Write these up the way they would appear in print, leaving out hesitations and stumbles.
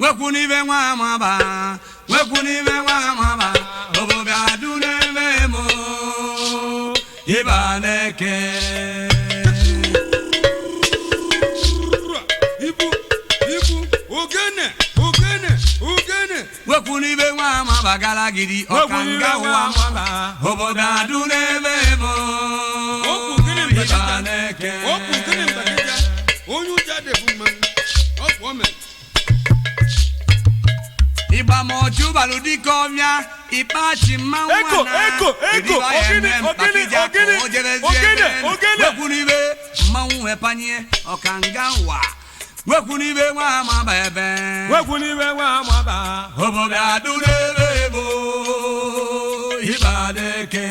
Nwekwu n'ibe nwa amaba, nwekwu n'ibe nwa amaba, obodo adụ n'ebe mo, ịba na-eke. Ibu ibu ogene ogene ogene. Nwekwu n'ibe nwa amaba gara gidi ọkanga ụwa, obodo adụ n'ebe mo, Okwu gịnị ịba mbakịta? na-eke. Okwu gịnị mbakịta? Onye ụja dịbụ mmanwụ. Ọ bụ ome. Ịgba ma ọchụ balụ dike ọbịa ịkpachi mmanwụ. Eko, eko, eko, ogene, ogene, ogene, ogene, ogene. Wekwu n'ibe mmanwụ wepanye ọkanga ụwa, wekwu n'ibe nwa amaba ebe. Wekwu n'ibe nwa amaba. Obodo adụ n'ebe ebo ịba deke.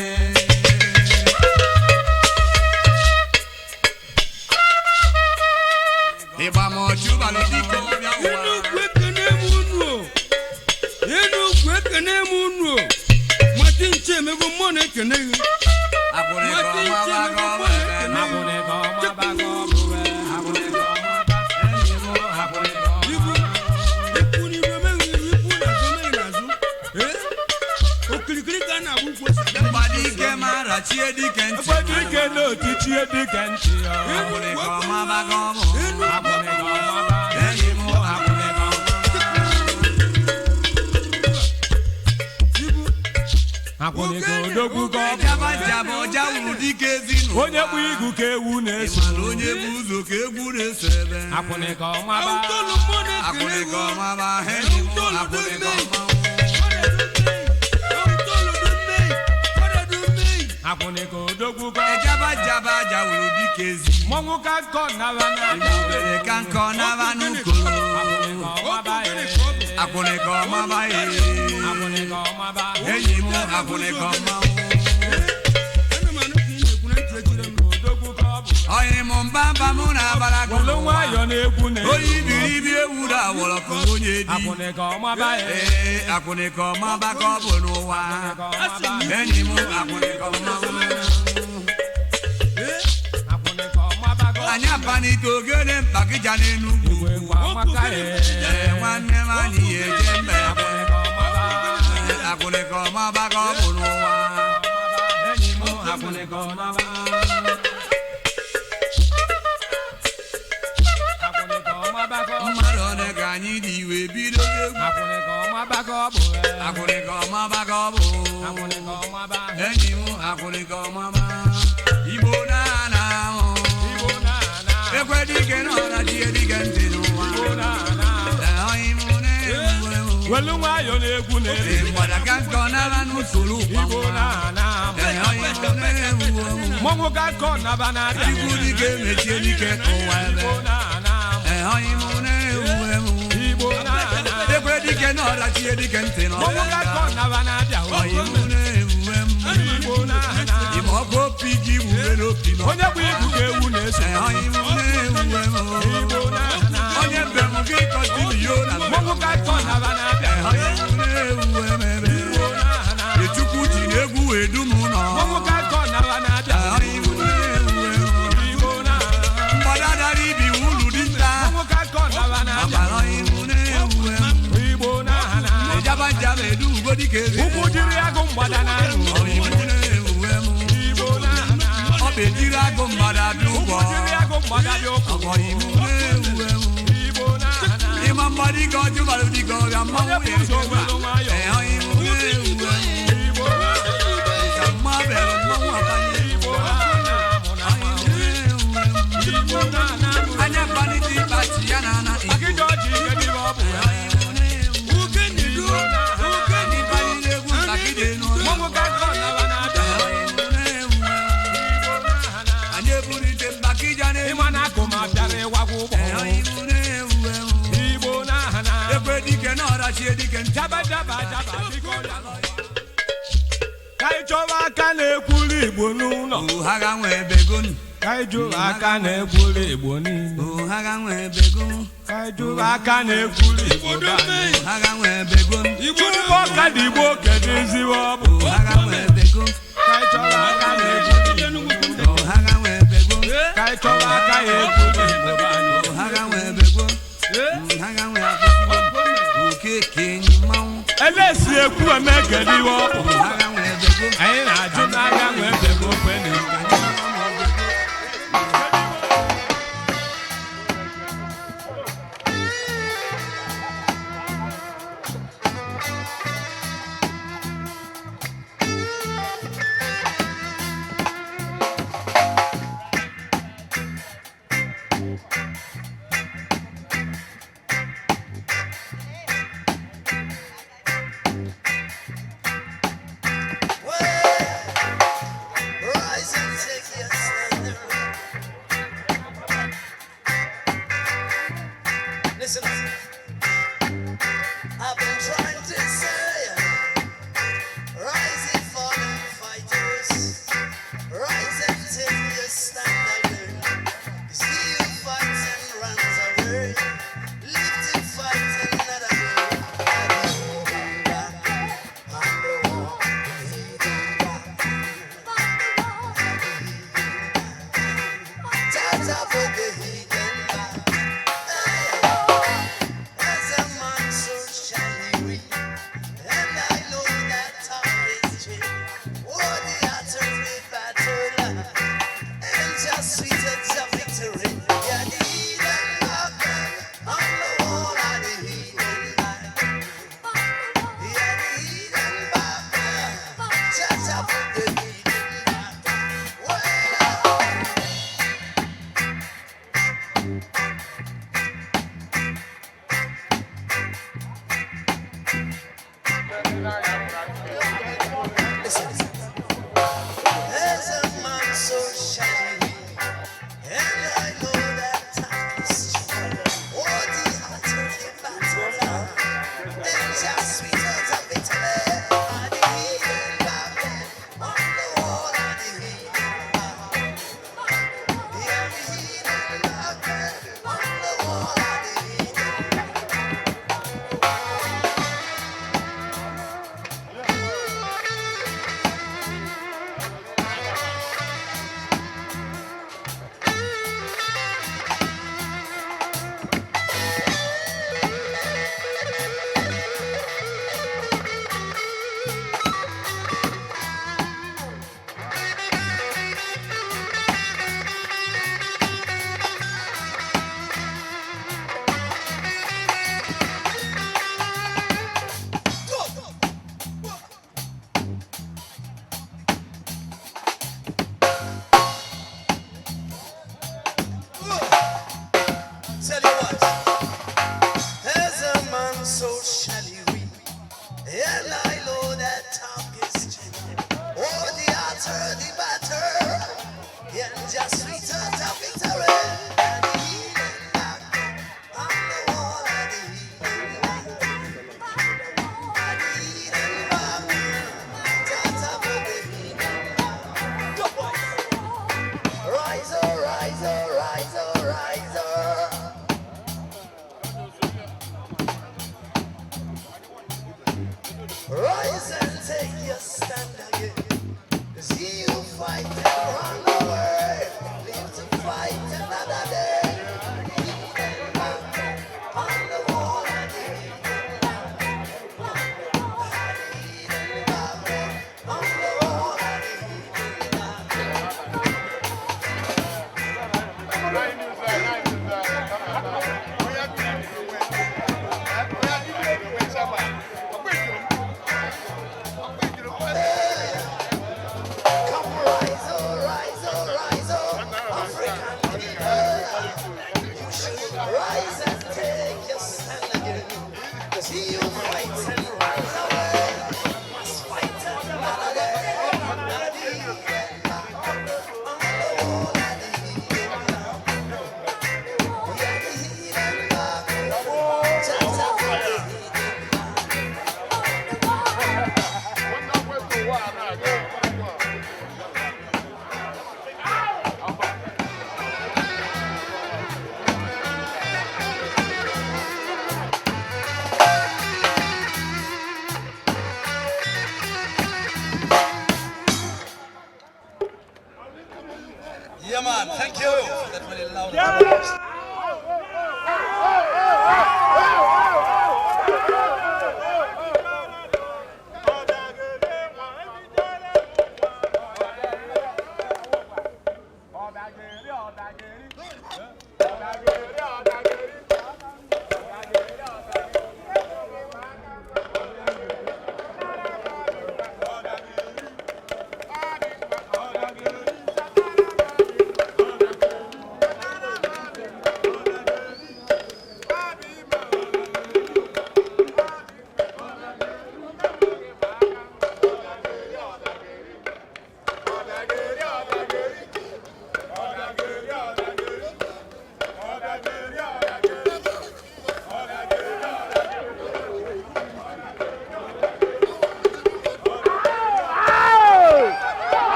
Ịgba ma ọchụ balụ dike ọbịa ụwa. Enugwu ekene m unu o. Enugwu ekene m unu o. Mati nche emego mmụọ na-ekene gị. Akwụrịkọ Mati nche ọmaba emego ka ọ mmụọ bụ ebe. na-ekene gị. Ibu ikwu n'iru emeghị iru, ikwu n'azụ emeghị n'azụ. Ee? Okirikiri ka a na-agba ukwu ose. Mgbadike mara chie dike ntị. Dike n'otichie dike ntị ya. Akwụrịkọ ọmaba ka ọ bụ. Enugwu Enyi m akwụrịkọ ọmaba. ibu Akwụnịka odogwu ka ọ bụ. Jaba jaba ọja wuru dike ezinụlọ. Onye kpụ igu ka ewu na-eso. Ịmara onye bụ ụzọ ka egwu na-eso ebe. Akwụnịka ọmaba. Awụtolu mmụọ na-ekene Akwụrịkọ gị. ọmaba enyi m akwụrịkọ ọmaba. Akwụnịka odogwu ka ọ bụ. Jaba jaba aja wuru dike ezi. Mmọnwụ ka nkọ nara na. Obere ka nkọ naba n'ukoro. Akwụnịka ọmaba ye. Akwụrịkọ ọmaba ye. Akwụnịka ọmaba. Enyi m akwụrịkọ ọmaba. Odogwu ka ọ bụ. Ọyị m mbamba mụ na-abara Welu nwayọ na-egwu na-egwu. Onye ibiribi ewu na awọrọ ka onye di. Akwụnịka ọmaba ye. Ee, akwụnịka ọmaba ka ọ bụ n'ụwa. Enyi m akwụnịka ọmaba. Akwụnịka ọmaba ka ọ bụ. Anyị apanite ogene mkpakịja n'Enugwu. Igwe ngwa amaka ye. Ee, nwanne m anyị ya eje mba ebe. Akwụnịka ọmaba. Ee, akwụnịka ọmaba ka ọ bụ n'ụwa. Enyi m akwụnịka ọmaba. Akwụnịka ọmaba ka ọ bụ. Mmadụ one ka anyị dị iwe bido egwu. Akwụnịka ọmaba ka ọ bụ. Akwụnịka ọmaba ka ọ bụ. Akwụnịka ọmaba. Enyi m akwụnịka ọmaba. Igbo na-ana ahụ. Igbo na-ana. Ekwe dike n'ọra tie dike ntị n'ụwa. Igbo na-ana. Ee, ọyị m na-ewu ewu. Welu nwayọ na-egwu na-egwu. Mgbada ka nkọ nara n'usoro ụkwa. Igbo na-ana. Ee, ọyị m na-ewu ewu. Mmọnwụ ka nkọ naba na-abịa. Chukwu dike mechie dike ụwa ebe. Igbo na-ana. Ee, ọyị m na-ewu ewu. Igbo na-ana. Ekwe dike n'ọra tie dike ntị n'ụwa. Mmọnwụ ka nkọ naba na-abịa. Ọyị m na-ewu ewu. Igbo na-ana. Ịma ọkụ opi gị wube n'opi nọ. Onye bụ igu ka ewu na-eso. Ee, ọyị m na-ewu ewu. Igbo na-ana. Onye mbem gị kọtili yo na mbem. Mmọnwụ ka nkọ naba na-abịa. Ee, ọyị m na-ewu ewu ebe. Igbo na-ana. Chukwu ji na-egwu wee dum nọ. Mmọnwụ ka nkọ naba na-abịa. Ee, ọyị m na-ewu ewu. Igbo na-ana. Mgbada dara ibi wulu dinta. Mmọnwụ ka nkọ naba na-abịa. Agbara ọyị m na-ewu ewu. Igbo na-ana. Ịjaba njaba edu ugo dike eze. Ụkwụ jiri agụ mgbada na-arụ. Ọyị m na-ewu ewu. Igbo na-ana. Ọ bụ ejiri agụ mgbada bịa ụgwọ. Ụkwụ jiri agụ mgbada dị ụkwụ. Ọyị m na-ewu ewu. Igbo na-ana. Ịma mgbada ike ọjụ bara dike ọbịa Onye mmanwụ bụ ụzọ ya. welu nwayọ. Ee, ọyị m na-ewu ewu. Igbo na-ana. Ka mma bịara mmanwụ abanye. Igbo na-ana. Ọyị m na-ewu ewu. Igbo na-ana. Anya mkpanite ịkpachi ya na ana Igbo. Akịja ọjị ihe dị ọ bụ. Ọyị m na-ewu Ịkpanite egwu ntakịrị enu. Mmọnwụ ka nkọ naba na-abịa. Ọyị m na-ewu ewu. Igbo na-ana. Anyị ebulite mbakịja n'elu. Ịma na akụ ma bịara ịwagwa ụgbọ. Ọyị m na-ewu ewu. Igbo na-ana. Ekwe dike n'ọra chie dike ntị. Jaba jaba jaba biko jaba. Ka anyị chọwa aka na-ekwuru Igbo n'ụlọ. Oh, ha ga nwe ebegonu. Ka anyị jụrụ aka na-ekwuru Igbo niile. Oh, ha ga nwe ebego. Ka anyị jụrụ aka na-ekwuru Igbo be anyị. Oh, ha ga nwe ebegonu. Chukwu ọka dị Igbo kedu ezigbo ọ bụ. Oh, ha ga nwe ebego. Ka anyị chọwa aka na-ekwuru Igbo. Oh, ha ga nwe ebego. Ka anyị chọwa aka ya ekwuru Igbo be anyị. Oh, ha ga nwe ebego. Ha ga nwe akwụsịgo. Elesi ekwu eme kedu iwe ọ bụ? Agha nwee bego. Anyị na-ajụ n'agha nwee bego kwenu. Rise and take your stand. Listen up. I've been trying to say, rise and fallen fighters, rise and take your stand again. 'Cause he who fights and runs away, live to fight another day. And he come back on the wall. He come back. Tata put the heat in back. As a man, so shall he reap. And I know that time is cheap. Oh, the utterly battle. And just sweet as a victory. Yeah, the heathen back. On the wall of the heathen back. Yeah, the heathen back. Tata put the heathen back. Well, Listen. As a man, so shall he be. And I know that time is short. Oh, the heart of the battle. And just sweet out of victory. And the heathen back. On the wall, and the heathen back. Yeah, the heathen back. On the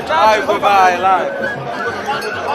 Live, goodbye, live.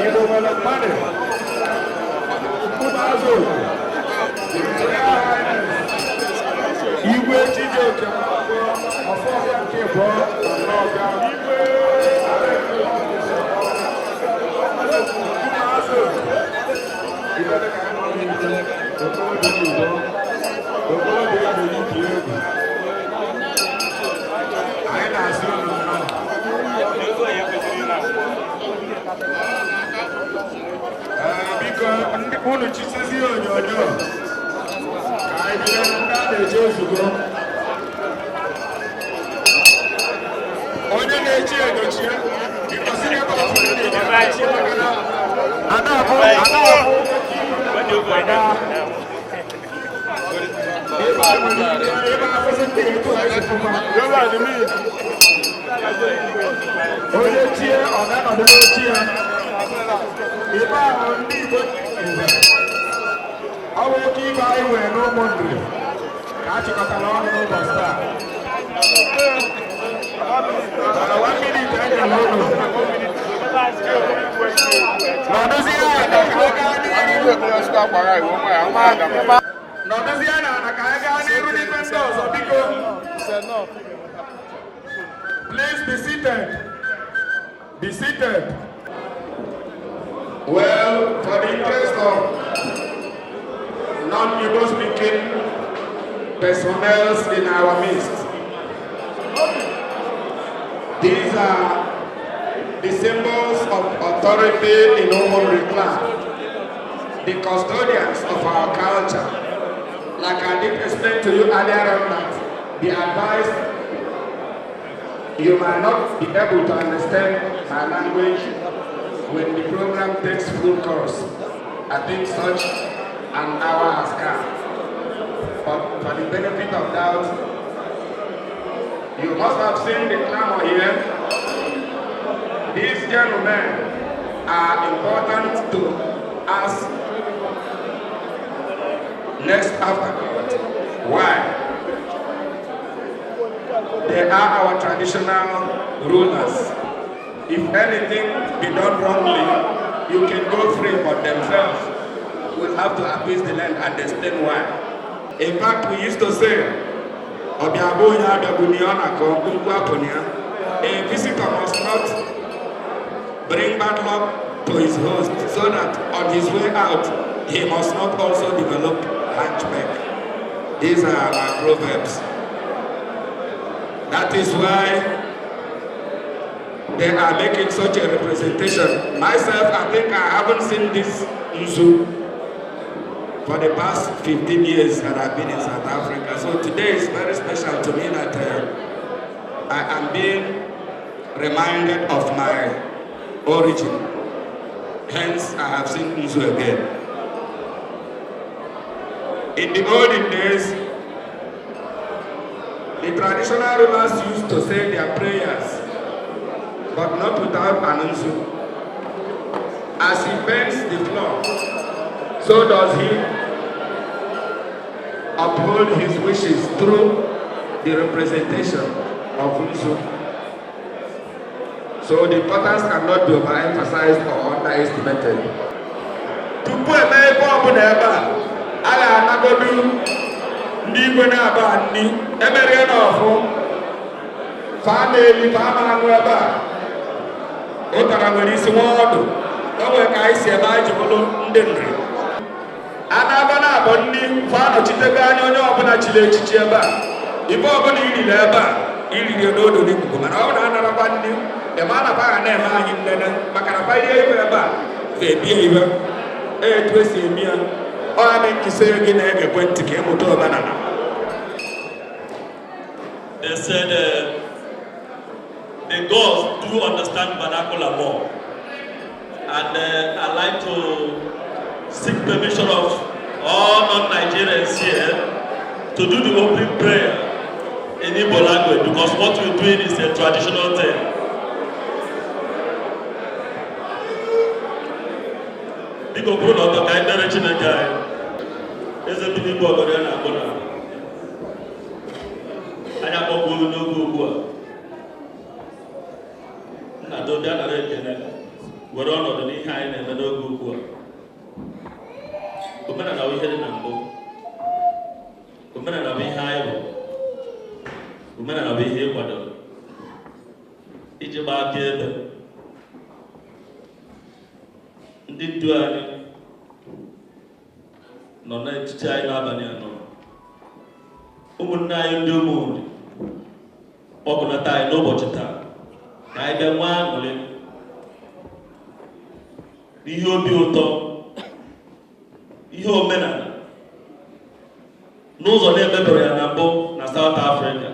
Igbo nwere mmadụ mkpụmazụ Igwe Chijioke ọfọbịa nke bụ n'ọga igwe mkpụmazụ okorobịa egwu egwu anyị na-asị unu mmadụ. Biko, ndị unu chisizi onyonyo ka anyị bido ndị a na-eche ozugbo. Onye na-echi edochie ịkwụsịrị ebe ọ bụla na-eche maka na ada abụ ada ebe a nwere ike ebe afụsị ndị etu a esi fụkwa. Onye chie ọ ga-anọdụ n'oche ya. Ibe ahụ ndị Igbo nze. Ọ bụ oke ibe anyị nwere n'Ụmụnri ka a chịkọtara ọnụ n'ụbọchị taa. Mana one minute e nyere unu. Nọdụzie ala ka anyị gaa n'iru. Nọdụzie n'ala ka anyị gaa n'iru n'ife ndị ọzọ, biko. Please be seated. Be seated. Well, for the interest of non-Igbo speaking personnel in our midst, these are the symbols of authority in Umunri clan, the custodians of our culture. Like I did explain to you earlier on that the advice, you might not be able to understand my language when the program takes full course. I think such an hour has come. But for the benefit of doubt, you must have seen the clamor here. These gentlemen are important to us next after God. Why? They are our traditional rulers. If anything be done wrongly, you can go free, but themselves will have to appease the land and explain why. In fact, we used to say, "Ọbịa bụ onye abịagbuni ọ na-akọ mkpụmkpụ apụna ya." A visitor must not bring bad luck to his host so that on his way out, he must not also develop hunchback. These are our proverbs. That is why they are making such a representation. Myself, I think I haven't seen this Nzu for the past 15 years that I've been in South Africa. So today is very special to me that I am being reminded of my origin. Hence, I have seen Nzu again. In the olden days, the traditional rulers used to say their prayers, but not without an Nzu. As he bends the floor, so does he uphold his wishes through the representation of Nzu. So the importance cannot be overemphasized or underestimated. Tupu eme ebe ọbụla ebe a, a ga-anagodu ndị igwe na-aba nni emerie n'ọfụ faa na-eli faa ma aṅụ ebe a. Ụtara nwere isi nwa ọdụ. O nwere ka anyị si eme anyị ji bụrụ ndị Nri a na-aba na-abọ ndị fa anọchitebe anya onye ọbụla chiri echichi ebe a. Ife ọbụla iriri ebe a, iriri n'odo n'ikuku, mana ọ bụrụ na anarakwa ndị eme anakwa ga na-eme anyị nnene maka na fa ihe ibe ebe a fa ebie ibe etu esi eme ya. Ọ ya nkịsị gị na-ege ekwentị ka ịmụta omenala. They said the gods do understand vernacular more. And I'd like to seek permission of all non-Nigerians here to do the opening prayer in Igbo language, because what we're doing is a traditional thing. Biko kwuru na ọtọ ka anyị kpere Chineke anyị. Eze bi n'igwe, ọgọdọ ya na-akpọ na anyị akpọkwu n'oge ugbu a. Nna, dobịa nara ekele, were ọnọdụ n'ihe anyị na-eme n'oge ugbu a. Omenala bụ ihe dị na mbụ. Omenala bụ ihe anyị bụ. Omenala bụ ihe ị kwadoro iji gbaa akaebe. Ndị ndu anyị nọ n'etiti anyị n'abalị anọ, ụmụnne anyị ndị Ụmụnri kpọkọnata anyị n'ụbọchị taa ka anyị bịa nwee aṅụrị n'ihe obi ụtọ, ihe omenala n'ụzọ na-emebere ya na mbụ na South Africa.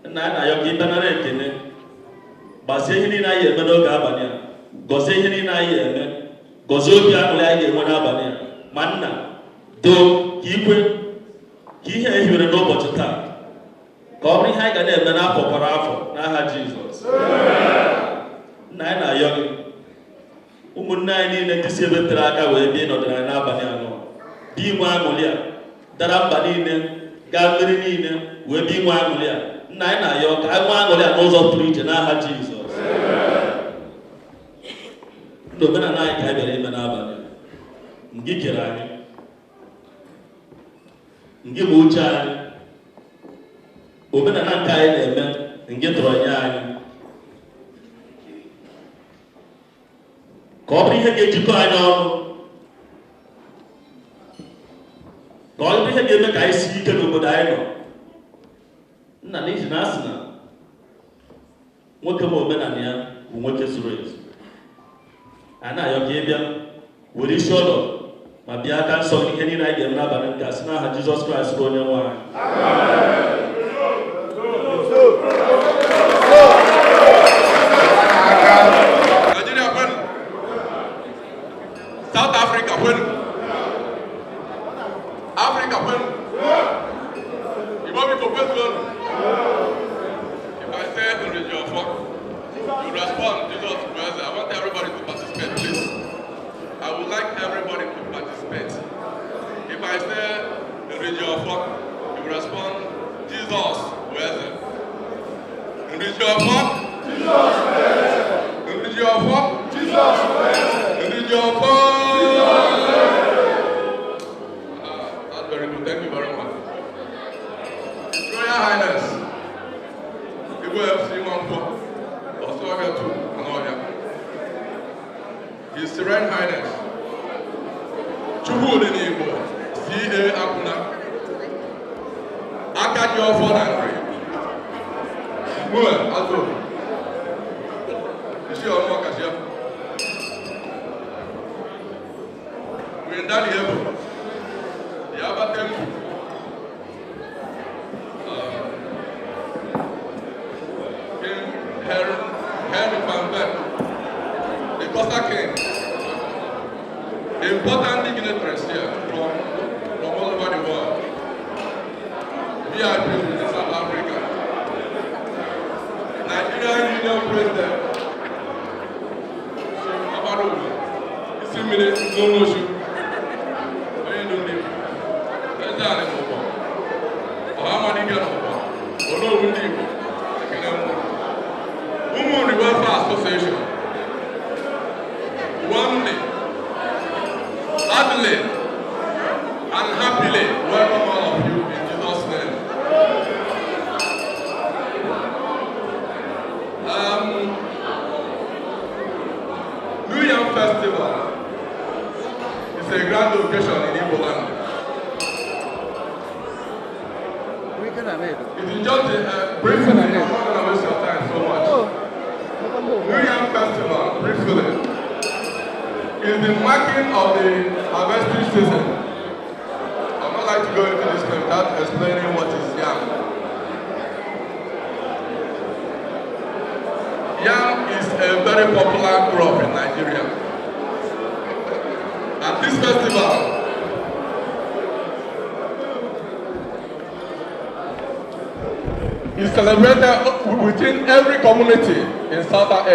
Nna anyị na-ayọ ka ịbịa nara ekele, gbazie ihe niile anyị eme n'oge abalị a, gọzie ihe niile anyị eme, gọzie obi aṅụrị anyị ga-enwe n'abalị a. Ma nna, doo ka ikwe ka ihe e hiwere n'ụbọchị taa ka ọ bụrụ ihe anyị ga na-eme n'afọ kwara afọ, n'aha Jizọs. anyị niile ndị si ebe tere aka wee bịa ịnọdụrụ anyị n'abalị anọ dị inwe aṅụrị a dara mba niile gaa mmiri niile wee bịa inwe aṅụrị a. Nna, anyị na-ayọ ka anyị nwee aṅụrị a n'ụzọ pụrụ iche n'aha Jizọs. Ndị omenala anyị ka anyị bịara ime n'abalị a. Ngị kere anyị, ngị bụ uche anyị, omenala nke anyị na-eme, ngị tọrọ nye anyị ka ọ bụrụ ihe ga-ejikọ anyị ọnụ, ka ọ bụrụ ihe ga-eme ka anyị sie ike n'obodo anyị nọ. Nna, n'ihi na asị na nwoke ma omenala ya bụ nwoke zuru ezu, anyị na-ayọ ka ị bịa were isi ọnọdụ ma bịa aka nsọ ihe niile anyị ga-eme n'abalị nke a, si n'aha Jizọs Kraịst bụ onye nwe anyị. Nigeria kwenu, South Africa kwenu, Africa kwenu, Igbo biko kwezuonu. If I say Nrijiofo, you respond Jesus Christ. I want everybody to participate, please. I would like everybody to participate. If I say Nrijiofo, you respond Jesus Christ. Nrijiofo, Jesus Nrijiofo, Jesus Nrijiofo. Ah, that's very good. Thank you very much. His Royal Highness, Igwe FC Nwankwo, Osuofia 2, Anohia. His Serene Highness, Chukwudi Igbo, C.A. Akuna, Akaji Ofo na Nri, Mue Azobi, Isi Ọnụ Ọkashia, Windali Ebo, the Abba Temple, King Henry Van Beck, the Costa King, important dignitaries here from all over the world, VIPs in South Africa, Nigerian Union President, Chief Abarogu, Isi Mmiri N'Oloshu, onye ndu ndị Igbo, Eze Anị n'Ụgbọ, Ọhamadike n'Ụgbọ, Onowu ndị Igbo, ekele mmụọ. Ụmụnri Welfare Association, warmly, heartily, and happily welcome all of you in Jesus' name. New Yam Festival is a grand occasion in Igbo land. It is just briefly, I'm not going to waste your time so much. New Yam Festival, briefly, is the marking of the harvesting season. I'd not like to go into this without explaining what is yam. Yam is a very popular crop in Nigeria. And this festival is celebrated within every community in Southern